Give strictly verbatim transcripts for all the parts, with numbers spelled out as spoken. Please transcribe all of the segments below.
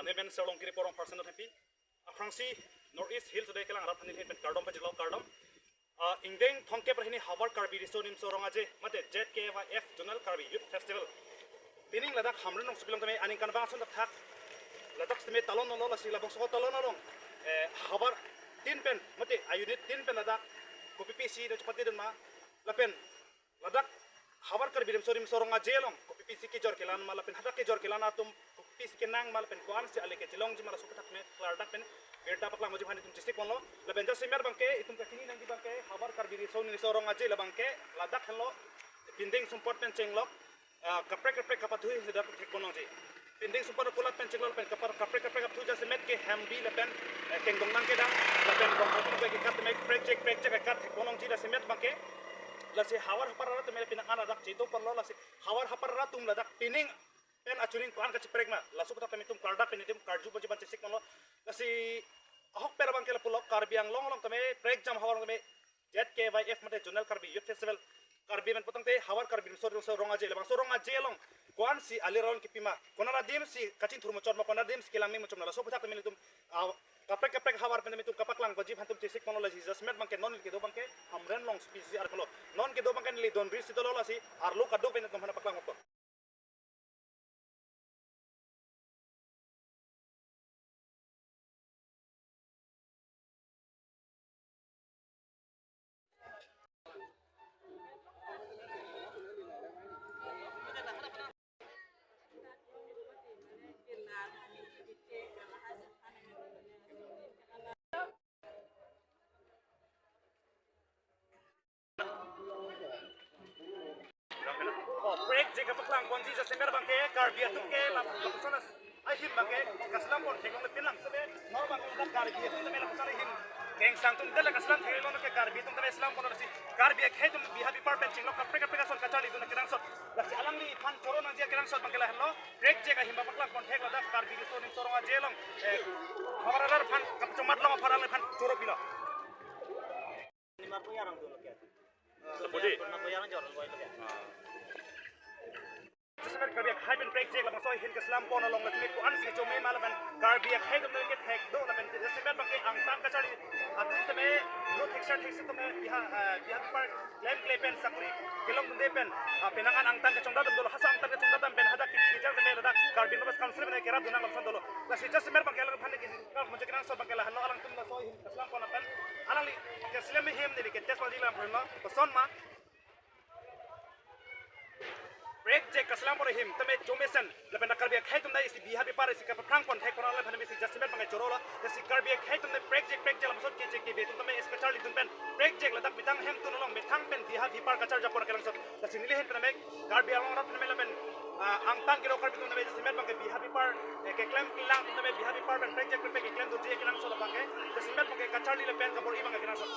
Nemen Serlong Kiri Porong Parsen Thempi. Aphrangsi North East Hills Day kelang arat aphan neli pen kardom pajirlo, kardom. Ah, ingdeng thomkep ra hini Havar Karbi Riso Nimso Rong Aje, mate Z K Y F Zonal Karbi Youth Festival. Pining ladak Hamren alongsi pilong tame aning kanbang ason thak. Ladak tame talon nolo, lasi labangso talon along, eh, havar tin pen, mate a-unit tin pen ladak kopi pisi do chepatedun ma, lapen ladak Havar Karbi Riso Nimso Rong Aje along kopi pisi kejor kelang ma, lapen hadak kejor kelang atum kopi pisi kenang ma, lapen ko-ansi ale kechelongji ma, laso aputhak me klardak pen birta paklang moji aphan itum chesik ponlo. Lapen jasemet abangke itum kachini nangji abangke Havar Karbi Riso Nimso Rong Aje labangke ladak henlo, pindeng sumpot pen chenglok, ah, kaprek kaprek kapathu ladak thek pon nangji. Pindeng sumpot kulat pen chenglok pen kapar kaprek kaprek kapathu, jasemet ke hembi lapen, eh, kengdong nang kedam, lapen rong kapathu ke kat me prekjek prekjek kat thek pon nangji jasemet abangke. Lasi havar hapar arat tame pini an ladak cheto ponlo, lasi havar hapar arat atum ladak pining pen achuning ko-an kacheprek ma, laso aputhak tame itum klardak pen itum karju ponji aphan chesik ponlo. Lasi ahokpet abangke lapulo, Karbi Anglong along tame prekjam havar along tame Z K Y F mate Zonal Karbi Youth Festival, Karbi men putangte Havar Karbi Riso Nimso Rong Aje, labangso Rong Aje along ko-ansi ale ron kipi ma, konat adimsi kachingthur muchot ma, konat adimsi kelang me muchot ma, laso aputhak tame itum, ah, kaprek kaprek havar pen tame itum kapaklang ponji aphan itum chesik ponlo. Lasi jasemet abangke non neli kedo abangke Hamren alongsi pisi arlo, non kedo abangke neli Donri si dolo, lasi arlo kadokave pen itum aphan paklang ponpo. Oh, prekjek kapaklang ponji jasemet abangke Karbi atum ke lap-, lapuson ahim abangke kaslam pon theklong le pinlang sebe. Nor abangke Karbi atum tame lapuson ahim kengsang atum dela kaslam theklong ke Karbi atum tame slam pon si Karbi akhei atum biha bipar pen chenglok kaprek kaprek ason kacharlidun kenangsot. Lasi alangliphan choro nangji kenangsot abangke lahenlo. Prekjek ahim paklang pon thek ladak Karbi Riso Nimso Rong Aje along, eh, havar arat aphan kapachongmat long aphan alangliphan choro pilo. Ni ma punya orang dulu ke? Sepudi? Pernah punya orang jorong boy ke? Ah. Jasemet Karbi akhei pen prekjek labangso ahin kaslam pon along, lasemet ko-ansi chome ma lapen Karbi akhei atum ke thek do lapen jasemet abangke angtan kacharli atum tame lo thekser theksi atum biha, ah, biha bipar klemkle pen sakuri kelongdunde pen, ah, penang an angtan kachongdat dam dolo, halaso angtan kachongdat dam pen hadak ki-, kejar tame ladak Karbi Northwest Council pen kerapdun nang lapuson dolo. Lasi jasemet abangke alangliphan ke kap muchot kenangsot abangke lahenlo, alangtum laso ahin kaslam pon lapen alangli keslem ahim neli ke test ponji lam pon lo, koson ma. Prekjek kaslam pon ahim tame chomesen lapen dak Karbi akhei atum dai isi biha bipar isi kapaphrang pon thek pon alangliphan isi jasemet abangke chorolo. Isi Karbi akhei atum dai prekjek prekjek lapuson keche kebe atum tame isi kacharlidun pen prekjek ladak methang hemtun along methang pen biha bipar kacharjap pon kenangsot. Lasi neli ahin pen tame Karbi Anglong arat tame lapen, ah, angtan kilo Karbi atum tame jasemet abangke biha bipar, eh, keklem kelang atum tame biha bipar pen prekjek prekjek keklem doji kenangsot abangke jasemet abangke kacharli lapen kabor-i abangke kenangsot.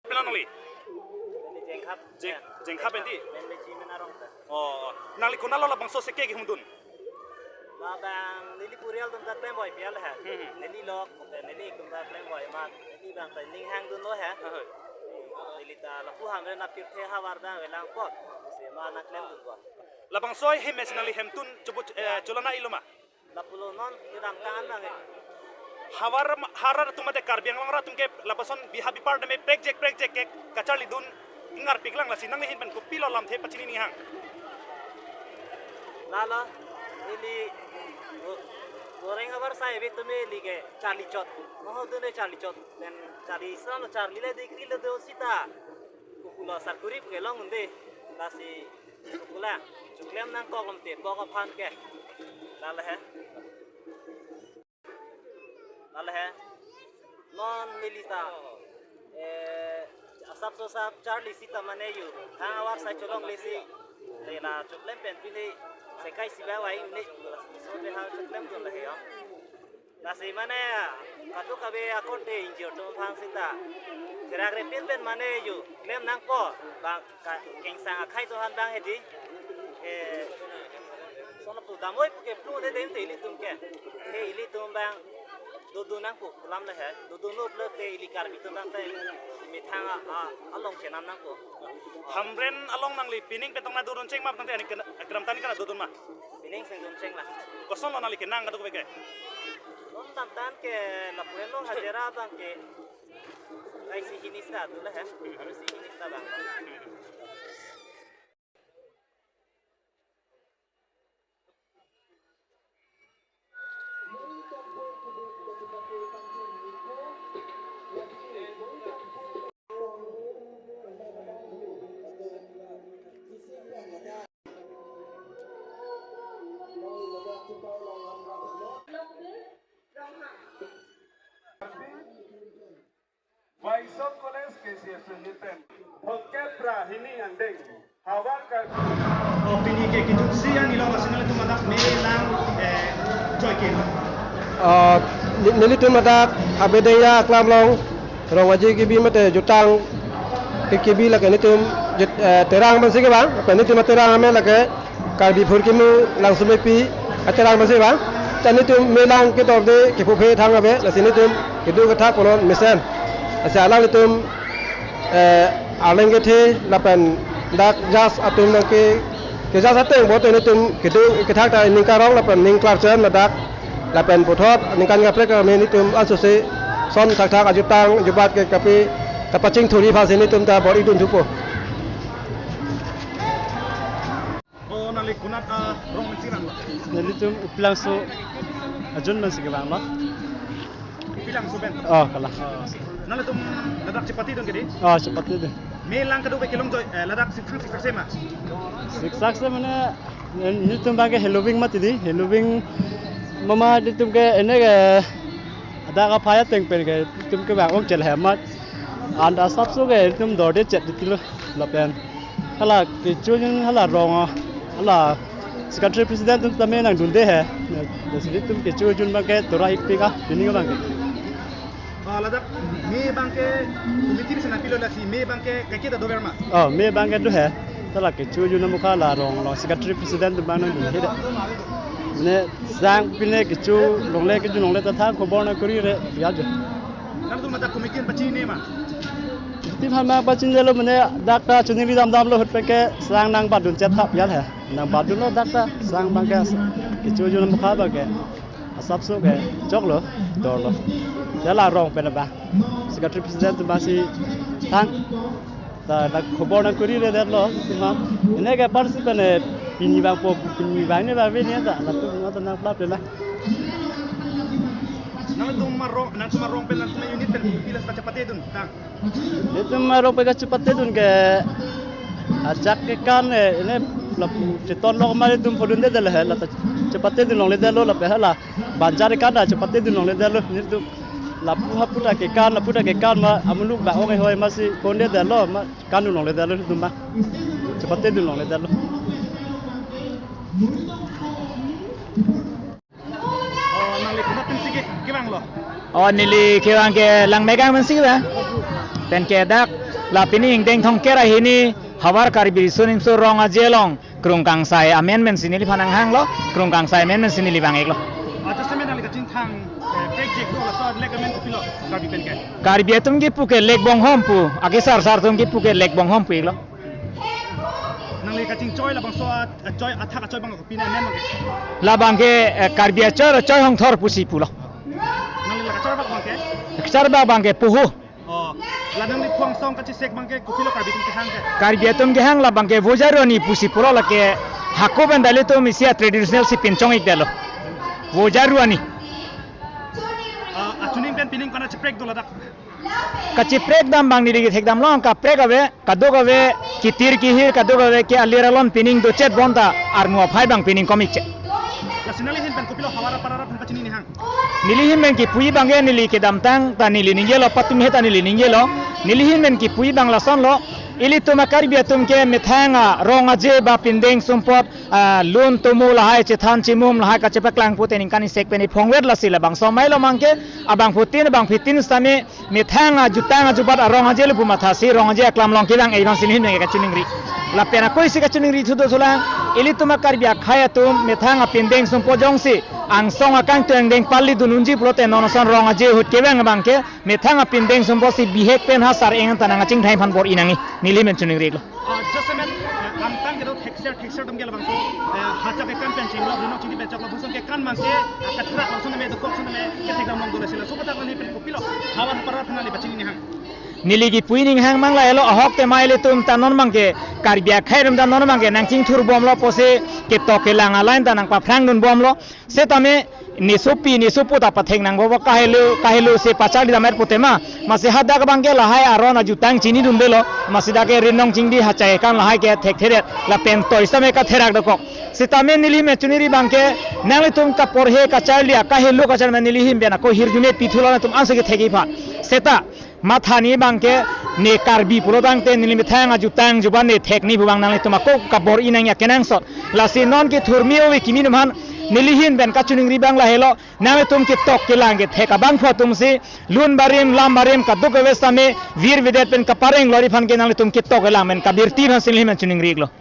Pila nangli? Neli Jengkhap. Jeng-, Jengkhap enti? Neli Jimen arong ta. Oh, nangli konatlo labangso seke kehumdun? Labang neli purial atum ta klem boi pial he. Hmm. Neli lok, neli atum ta klem boi ma, neli abang ta ning hangdunlo he. Ahoi. Neli ta lapu Hamren apirthe havar abang avelang apot. Si ma nangklemdunpo. Labangso ahim si nangli hemtun chobut, eh, cholana ilo ma? Lapulo non kedamtang an abang, eh. Havar ma-, havar atum mate Karbi Anglong arat atum ke lapuson biha bipar tame prekjek prekjek ke kacharlidun ingarpiklang, lasi nangli ahin pen kopilo lamthe pachini ning hang? Lalo, ili go-, goreng havar sai ave tame ili ke charli chot. Moho dune charli chot. Nen charli salo charli le degree le do sita. Kukulo sakuri pu kelongdunde. Lasi Kula, choklem nangkok lamte, pok aphan ke. Lale he. Lale he. Non neli ta. Eh, asap so sap charli sita mane yu. Thang havar sai cholongle si. Lela choklem pen pine. Sekai si ba wai ne. So de ha choklem dun le he yo. Lasi mane, kadokave akorte ingjir atum aphan sita. Therak repin pen mane yu, klem nangpo, bang ka-, kengsang akhei atum aphan bang hedi. Eh, sono pu damoi pu ke plu ne dem te ilitum ke. He ilitum bang, dodun nangpo, pu lam le he, dodunlo ple te ili Karbi atum bang te, methang a, a, along chenam nangpo. Hamren along nangli pining pen tong na dodun cheng ma, tangte ani kena, kedamtang kena dodun ma? Pining seng dun cheng la. Kosonlo nangli kenang kadokave ke? Non tangtan ke lapu henlo hajira abang ke. Ai si hini sa tu lah, eh. Harus si hini sa bang. Waisong College K C S Unitem. Thomkep ra hini angdeng. Havar Karbi. Oh, pini ke kejutsi an ilong asinal itu madak me lang, eh, joike. Ah, ni-, nelitum madak Abedengya aklam along Rong Aje kebi mate jutang ke kebi lake nelitum jut-, eh, terang pensi ke bang, apa nelitum terang ame lake Karbi Phurkimo Langsumepi aterang pensi bang. Chan nelitum me lang ketok de kepuphe thang ave, lasi nelitum kedo kethak punon mesen. Lasi alanglitum, eh, arleng kethe lapen dak judge atum nangke, ke judge ateng bote nelitum kedo kethak ta ning karong lapen ning klarchen madak lapen puthot ningkan kaprek kami nelitum ansose son thakthak ajutang jubat ke kapi ta pachingthuri aphansi nelitum ta bor-idun thupo. Oh, nangli konat, ah, rong pensi vanglo? Nelitum Uplangso ajun pensi kevanglo. Uplangso pen? Oh, kalang. Oh. Nanglitum ladak chepatedun ke dei? Oh, chepatedun. Me lang kadokave kelong joi, eh, ladak siksak siksak se ma? Siksak se mane, eh, nelitum abang ke heloving mati dei, heloving mama nelitum ke ene ke adak aphai ateng pen ke nelitum kevang ong chel he amat. Anta asapso ke nelitum dorde chet dei tilo lapen hala kecho ajun hala rong, hala secretary president atum tame nangdunde he. Lasi nelitum kecho ajun abang ke tora-ik pika, pini abang ke. Ah, ladak me abang ke committee si nangpilo lasi me abang ke kaike ta dover ma? Oh, me abang ke do he. Ta la kecho ajun amukha la rong along secretary president abang nangdunde he. Ne sang pine kecho longle kecho longle ta thang khobor nangkuri re ya jo. Nangtum madak committee an pachini ma? Committee aphan ma pachinilo mane dak ta chuningri damdamlo ahut pen ke sang nangbatdun chet thap ya he. Nangbatdunlo dak ta sang abang ke kecho ajun amukha abang ke asapso ke choklo, dorlo. Hala rong pen abang secretary president abangsi thang ta dak khobor nangkuri redetlo. Ene ke parsi pen, eh, pini abang po, pini abang ne abang vini ta latum nangta nangplap le la. Nangtum arong, nangtum arong pen, nangtum unit pen pila seta chepatedun tang? Nelitum arong pen kachepatedun ke ajak kekan, eh, ene lapu cheton lok mari dum phodunde dele he, la ta chepatedun longledetlo lapen hala banjar kekan ta chepatedun longledetlo. Nelitum lapu hapu ta kekan, lapu ta kekan ma amuluk ba ong hoi masi kondedetlo ma kandun longledetlo nelitum ma. Chepatedun longledetlo. Oh, nangli konat pensi ke, kevanglo? Oh, neli kevang ke Langmegang pensi kevang. Pen ke dak la pini ingdeng thomkep ra hini Havar Karbi Riso Nimso Rong Aje along Krungkangsai amen pensi neliphan nanghanglo, Krungkangsai amen pensi neli vang-iklo. Acha semen nangli kachingthang, eh, prek jek do laso lek amen kopilo Karbi pen ke? Karbi atum kipu ke lek bonghom pu, akesar sar atum kipu ke lek bonghom pu-iklo. Nangli kachingchoi labangso a, a choi athak achoi abang kopi amen abang ke? Labang ke, eh, Karbi achoi, achoi hongthor pusi pulo. Nangli la kacharbak abang ke? Kacharbak abang ke puhu. Oh, la nangli phuangsong kachesek abang ke kopilo Karbi atum kehang ke? Karbi atum kehang labang ke Voja Ruani pusi pulo lake hako pen dali atum isi a traditional si pinchong-ikdetlo. Voja Ruani. Ah, achuning pen pining kona cheprek do ladak? Kacheprek dam abang neli kethek damlo, kaprek ave, kadokave, kitir kihir, kadokave ke alir alon pining dochet bonta, armu aphai abang pining kom-ikchet. Lasi nangli ahin pen kopilo havar apar arat ahin pachini nihang? Neli ahin pen kipuji abang ke neli kedamtang ta neli ningjelo, patumi he ta neli ningjelo. Neli ahin pen kipuji abang lasonlo, ilitum a Karbi atum ke methang a Rong Aje ba pindeng sumpot, ah, lun tomo lahai chethan chimum lahai kachepaklang pute ningkan isek pen iphongvet lasi labangso mailo abang ke, abangphutin, abangphitin sitame methang ajutang ajubat a Rong Aje le pu mathasi Rong Aje aklam along kevang-ik abang si neli ahin pen kachiningri. Lapen ako isi kachiningri thu do thulang, ilitum a Karbi akhei atum methang a pindeng sumpot jongsi angsong akangtui angdeng pali dun unji pulote non ason Rong Aje ahut kevang abang ke methang a pindeng sumpot si bihek pen ha sar-eng anta nangkachingthai aphan bor-i nangji, neli ahin pen chiningri-iklo. Ah, just a minute. Eh, angtan kedo thek Sir, thekser atum ke labangso, eh, hachak ke kan pen chenglo, rinok chingdi pen choklo, buson ke kan mangke, ah, katherak lason me dokok son me, kethek dam long dole sila. So katak neli pen kopilo, havar hapar aphan neli pachini nihang. Neli kipu ining hang mang lahelo, ahok te mai ilitum ta non mangke, Karbi akhei atum ta non mangke, nangchingthur bomlo pusi, ketok kelang a-line ta nangpaphrang dun bomlo. Setame, nesopi, nesopo ta pathek nangpo, kahelo, kahelo si pacharli damet putema. Masi hadak abangke lahai aron ajutang chini dundelo. Masi dak ke rinok chingdi hachai kan lahai ke thekthedet lapen toisa me katherak dokok. Setame neli me chuniri abangke nanglitum kaporhe kacharli a kahelo kacharli me neli ahin pen ako hirjume pithulo, nangtum ansi kethek ipha. Seta mathani abangke ne Karbi pulo tangte neli methang ajutang juban ne thek ni bubang nanglitum ako kabor-i nangji akenangsot. Lasi non kethurmi ove kimi atum aphan neli ahin pen kachiningri abang lahelo, nanglitum ketok kelang kethek abangphu atum si lun barim lam barim kaduk kave same vir vedet pen kapareng lori aphan ke nanglitum ketok kelang pen kabirti aphan si neli ahin pen chiningri iklo.